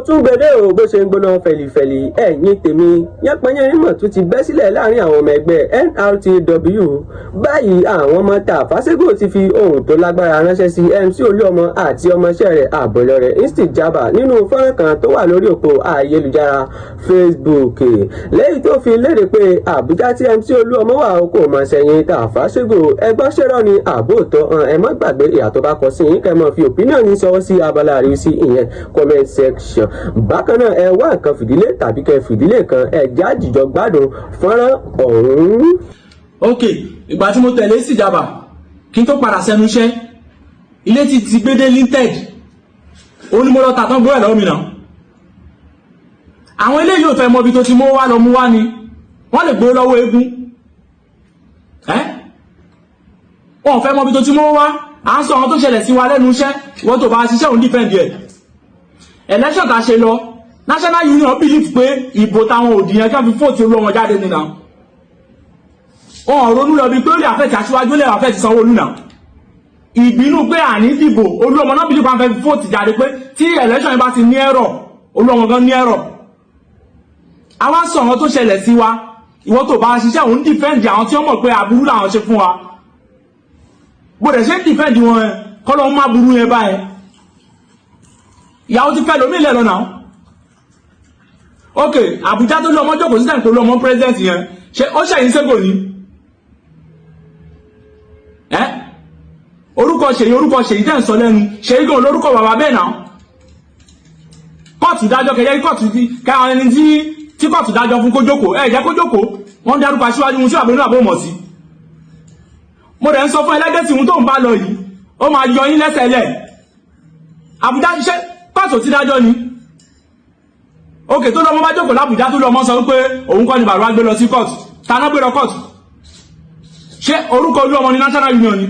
Tún gbede o, bó ṣe ń gbóná fẹlifẹli. Ẹ̀yin tèmi, yánpọnyánrin mọ̀ tún ti bẹ́ sílẹ̀ láàrin àwọn ọmọ ẹgbẹ́ NRTW báyìí. Àwọn ọmọ Tàfàṣégò ti fi ohun tó lágbára ránṣẹ́ sí MC Olúọmọ àti ọmọọṣẹ́ rẹ̀ àbọ̀lọ́rẹ̀ Istijaba nínú fọ́nrán kan tó wà lórí òpó ayélujára Facebook, lẹ́yìn tó fi léde pé Àbújá tí MC Olúọmọ wà kò mọ̀ sẹ́yìn Tàfàṣégò. Ẹgbọ́n, ṣẹ́rọ̀ ni àbóòtọ́? Ẹ má gbàgbé ìyà tó bá kọ sí yín, kẹ́ mọ́ fi opinion ní sọwọ́ sí abala àríwísí, ìyẹn comment section. Bákan náà, ẹ wá nǹkan fìdílé tàbí kẹ́ fìdílé kan, ẹ já jìjọ gbádùn fọ́nrán ọ̀hún. Ok, ìgbà tí mo tẹ̀lé Istijaba kí n tó padà sẹ́nu iṣẹ́, ilé ti ti gbé dé linted, òun ni mo lọ tà tán, gbé ẹ̀ lọ́wọ́ mi náà. Àwọn eléyìí ò fẹ́ mọ ibi tó ti mú wá lọ mú wá ni wọ́n lè gbé lọ́wọ́ eégún ẹ́. Wọn ò fẹ́ mọ ibi tó ti mú wá. À ń sọ àwọn tó ṣẹlẹ̀ sí wa lẹ́nu iṣẹ́. Wọ́n tó bá ṣiṣẹ́, òun defend ẹ̀. Election tá a ṣe lọ, National Union believe pé ìbò táwọn òdì yẹn kí wọ́n fi vote olú ọmọ jáde nínú. Wọn ò ronú lọ bí pé ó lè affect aṣíwájú, ó lè affect Sanwó-Olú náà. Ìbínú pé àní dìbò, olú ọmọ náà believe pé wọ́n fẹ́ fi vote jáde, pé tí election yẹn bá ti ní error, olú ọmọ gan ní error. Àwa sọ àwọn tó ṣẹlẹ̀ sí wa. Ìwọ tó bá ṣiṣẹ́, òun defend àwọn tí wọ́n mọ̀ pé aburú làwọn ṣe fún wa. Bó dẹ̀ ṣe ń defend wọn ẹ, kọ́ ló ń má burú yẹn báyẹn. Ìyàwó ti fẹ́ lómi ilẹ̀ lọ́nà. Ok, Àbújá tó lé ọmọ jókòó sí tẹ̀ pẹ̀lú ọmọ president yẹn, ṣe ó ṣẹ̀yìn Ségò ni ẹ́? Orúkọ Ṣèyí, orúkọ Ṣèyí tẹ̀ ń sọ lẹ́nu, Ṣèyí gan lórúkọ bàbá bẹ́ẹ̀ náà. Kóòtù dájọ́ kẹyẹ, kóòtù tí káwọn ẹni tí kóòtù dájọ́ fún kó jókòó, ẹ jẹ́ kó jókòó. Wọ́n dárúkọ aṣíwájú mu sí àbúrò àbò mọ̀ sí. Mo dẹ̀ ń sọ fún ẹlẹ́gbẹ́ tí ohun tó ń bá lọ yìí, ó máa yọ yín lẹ́sẹ̀ lẹ̀. Àbújá ṣe kóòtù tí dájọ́ ni. Òkè tó lọ́mọ bá jókòó lábùjá, tó lọ́mọ sọ wípé òun kọ́ ni bàbá gbé lọ sí kóòtù, taná gbé lọ kóòtù? Ṣé orúkọ olú ọmọ ní National Union ni?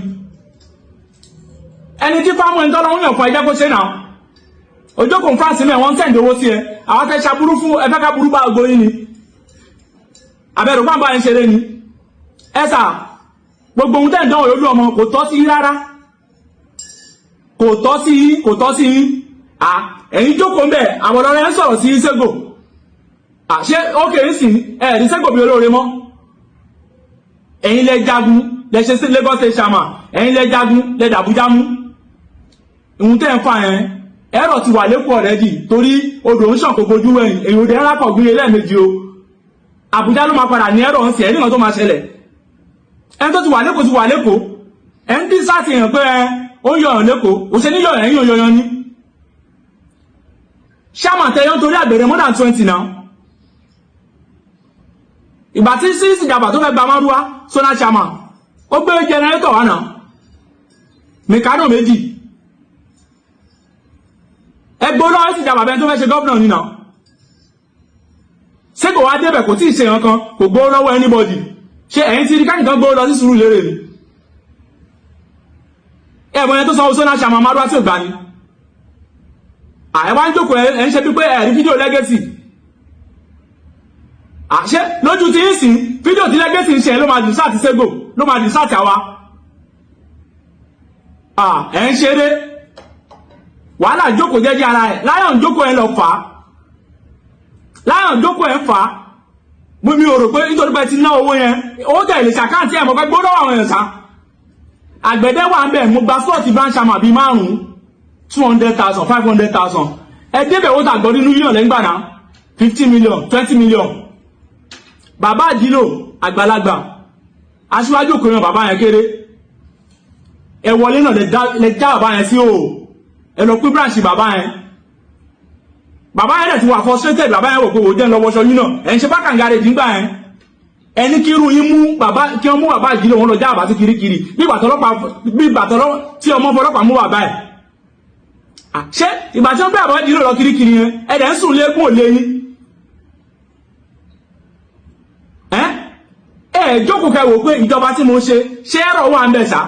Ẹni tí fáwọn ẹni tọ́lọ́ ń yàn fún, ẹjẹ́ kó ṣe náà. Ojókòó France mẹ́, wọ́n ń send owó sí ẹ. Àwọn tẹ́ ṣaburú fún, ẹ fẹ́ ká burú bá ògo yín ni? Àbẹ̀rù pàǹpà ẹ̀ ń ṣeré ni. Ẹ sà, gbogbo ohun tẹ́ ń dánwò lójú ọmọ kò tọ́ sí rárá, kò tọ́ sí yín, kò tọ́ sí yín. À ẹ̀yin jókòó ń bẹ̀, àwọn ọ̀rẹ́ ń sọ̀rọ̀ sí Ségò. À ṣé ókè ń sìn ẹ̀ ní Ségò bí olóore mọ́? Ẹ̀yin lẹ jagun, lẹ ṣe sí Lagos State chairman. Ẹ̀yin lẹ jagun, lẹ dàbújá mú. Ìhun tẹ́ ń fà yẹn, ẹ̀rọ ti wà lẹ́kọ̀ọ́ already, torí odò ń ṣàn kò fojú wẹ̀yìn. Èyí ò dé ńlá kọ̀ gbé lẹ́ẹ̀mejì o. Àbújá ló máa padà ní ẹ̀rọ ń sìn ẹ̀ nígbà tó máa ṣẹlẹ̀. Ẹni tó ti wà lẹ́kọ̀ọ́ ti wà lẹ́kọ̀ọ́. Ẹ̀ ń dín sáà ti hàn pé ẹ ó ń yọ̀yàn lẹ́kọ̀ọ́, ò ṣe ní yọ̀yàn, ẹ̀yìn yọ̀yàn ni. Chairman tẹ̀yọ́ torí àgbèrè more than 20 now. Ìgbà tí sí ìjàmbá tó fẹ́ gba márúwá zonal chairman, ó gbé generator wá náà, mẹ̀kánò méjì. Ẹgbẹ́ olówó sì jàmbá bẹ́ẹ̀ tó fẹ́ ṣe governor nínà. Ṣé kò wá débẹ̀? Kò tí ì ṣe nǹkan, kò gbówó lọ́wọ́ anybody. Ṣé ẹ̀yin ti rí káyìnkan gbówó lọ sí sùúrù lérè ni? Ẹ̀mọ yẹn tó sanwó zonal chairman márúwá tí ò gbà ni. Ẹ wá ń jókòó, ẹ ń ṣe bí pé ẹ̀rí fídíò Legacy. Àṣẹ lójú tí ń sìn, fídíò tí Legacy ń ṣe ló máa dì sáà ti Ségò, ló máa dì sáà tí àwa ẹ̀ ń ṣeré. Wàhálà jókòó jẹ́jẹ́ ara ẹ̀. Láyọ̀n jókòó ẹ̀ lọ fà á, láyọ̀n jókòó ẹ̀ fà á. Mo mi ò rò pé nítorí pé ti ná owó yẹn, owó tẹ̀ lè ṣ'account ẹ̀ mọ̀ pé gbọ́dọ̀ àwọn èèyàn sá. Àgbẹ̀dẹ wà ń bẹ̀. Mo gba slot branch chairman bíi márùn-ún, 200,000, 500,000. Ẹ débẹ̀, owó tàgbọ́ nínú yíyàn lẹ́ngbà náà, 50 million, 20 million. Bàbá àdìlò àgbàlagbà, aṣíwájú òkèèyàn, bàbá yẹn kéré. Ẹ wọlé náà, lẹ já bàbá yẹn sí o. Ẹ lọ pín branch bàbá yẹn. Bàbá yẹn dẹ̀ ti wà frustrated. Bàbá yẹn wò pé wò jẹ́ ń lọ wọṣọ yín náà. Ẹ̀ ń ṣe bákàn garage ńgbà yẹn. Ẹni kí irú yín mú bàbá, kí wọ́n mú bàbá ìdílé wọn lọ já bàbá sí kirikiri, bí ìgbà bí ìgbà tọ́lọ́ tí ọmọ fọlọ́pàá mú bàbá ẹ̀. Ṣé ìgbà tí wọ́n gbé bàbá ìdílé lọ kirikiri yẹn, ẹ̀ dẹ̀ ń sùn léegun ò lé yín? Ẹ ẹ jókòó kẹ́ wò pé ìjọba tí mo ṣe, ṣé ẹ̀rọ wà ń bẹ̀ sá?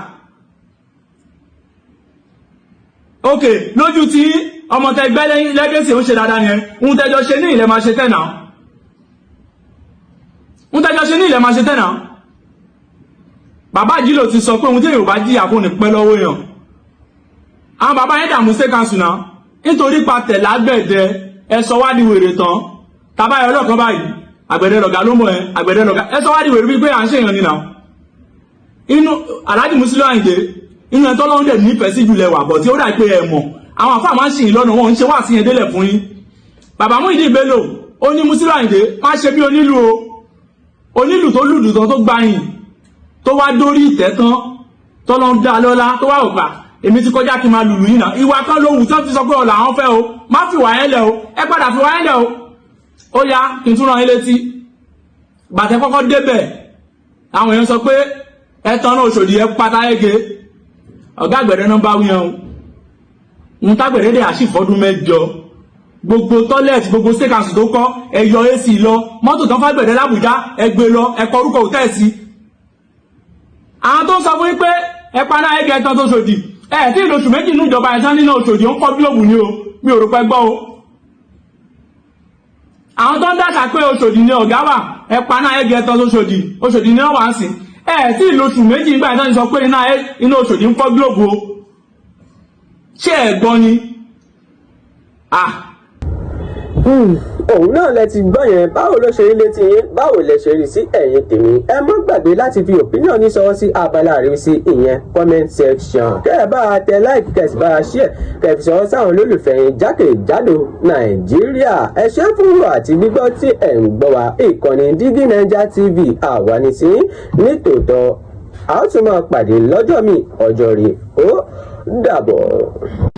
Ok, lójú tí ọmọ tẹ gbẹ́ Legacy ó ṣe dáadáa yẹn, ń tẹjọ ṣe ní ilẹ̀ máa ṣe tẹ̀ náà, ń tẹjọ ṣe ní ilẹ̀ máa ṣe tẹ̀ náà. Bàbá àjílò ti sọ pé ohun tí Yorùbá jìyà fún ní pẹ́ lọ́wọ́ èèyàn. Àwọn bàbá yẹn dààmú state council náà nítorí pa tẹ̀lágbẹ̀dẹ. Ẹ sọ wá di wèrè tán. Tabayọ ọlọ́kan báyìí, àgbẹ̀dẹ lọ̀gá ló mọ̀ ẹ́, àgbẹ̀dẹ lọ̀gá. Ẹ sọ wá di wèrè wípé à ń ṣèyàn nínà inú Alhaji Musiliu Ayinde, inú ẹ̀ tọ́lọ́run dẹ̀ nífẹ̀ẹ́ sí jùlẹ̀ wà bọ̀ tí ó dà pé ẹ mọ̀ àwọn àfáà máa ń ṣìyìn lọ́nà, wọn ń ṣe wá sí yẹn délẹ̀ fún yín. Bàbá Muyideen Bello, ó ní Musiliu Ayinde má ṣe bí onílù o, onílù tó lùlù tán, tó gbayìn, tó wá dórí ìtẹ́ tán, tọ́lọ́ ń dá lọ́lá, tó wá òpà èmi ti kọjá kí n máa lùlù yìí náà. Ìwà kan ló wù tán ti sọ pé ọ̀là àwọn fẹ́ o, má fi wà yẹn lẹ̀ o, ẹ padà fi wà yẹn lẹ̀ o. Ó yá, kí n tún rán yín létí gbàtẹ́ kọ́kọ́ débẹ̀, àwọn èèyàn sọ pé ẹ tán náà Òṣòdì, ẹ pátá ẹgẹ ọ̀gá àgbẹ̀dẹ náà bá wí hàn ń tágbẹ̀dẹ dẹ̀ àṣìfọ́dún 8, gbogbo toilet, gbogbo state council tó kọ́, ẹ yọ AC lọ, mọ́tò tán fàgbẹ̀dẹ l'Àbújá, ẹ gbé lọ, ẹ kọ orúkọ hòtẹ́ẹ̀lì sí. Àwọn tó ń sọ fún yín pé ẹ paná ẹgẹ tán tó ṣòdì, ẹ tí ìlú oṣù 2 nínú ìjọba ẹ̀ tán nínú Òṣòdì ó ń fọ́ globe ni o. Mi ò rò pé gbọ́ o. Àwọn tó ń dàṣà pé Òṣòdì ni ọ̀gá wà, ẹ paná ẹgẹ tán tó ṣòdì, Òṣòdì ni wọ́n wà ń sìn. Ẹ tí ìlú oṣù 2 nígbà yẹn tán sọ pé iná Òṣòdì ń fọ́ globe o. Ṣé ẹ gbọ́ ni? Ah. Òun náà lẹ ti gbọ́ yẹn. Báwo ló ṣe rí létí yín? Báwo lẹ ṣe rí sí, ẹ̀yin tèmi? Ẹ má gbàgbé láti fi opinion ní sọwọ́ sí abala àríwísí, ìyẹn comment section. Kẹ́ ẹ bá a tẹ like, kẹ́ ẹ sì bá a share, kẹ́ ẹ fi sọwọ́ sáwọn olólùfẹ́ yín jákèjádò Nàìjíríà. Ẹ ṣé fún àti gbígbọ́ tí ẹ̀ ń gbọ́ wa. Ìkànnì Dígí Naija TV, àwa ní sí nítòótọ́. A ó tún máa pàdé lọ́jọ́ mi, ọjọ́ rí. Ó dàbọ̀.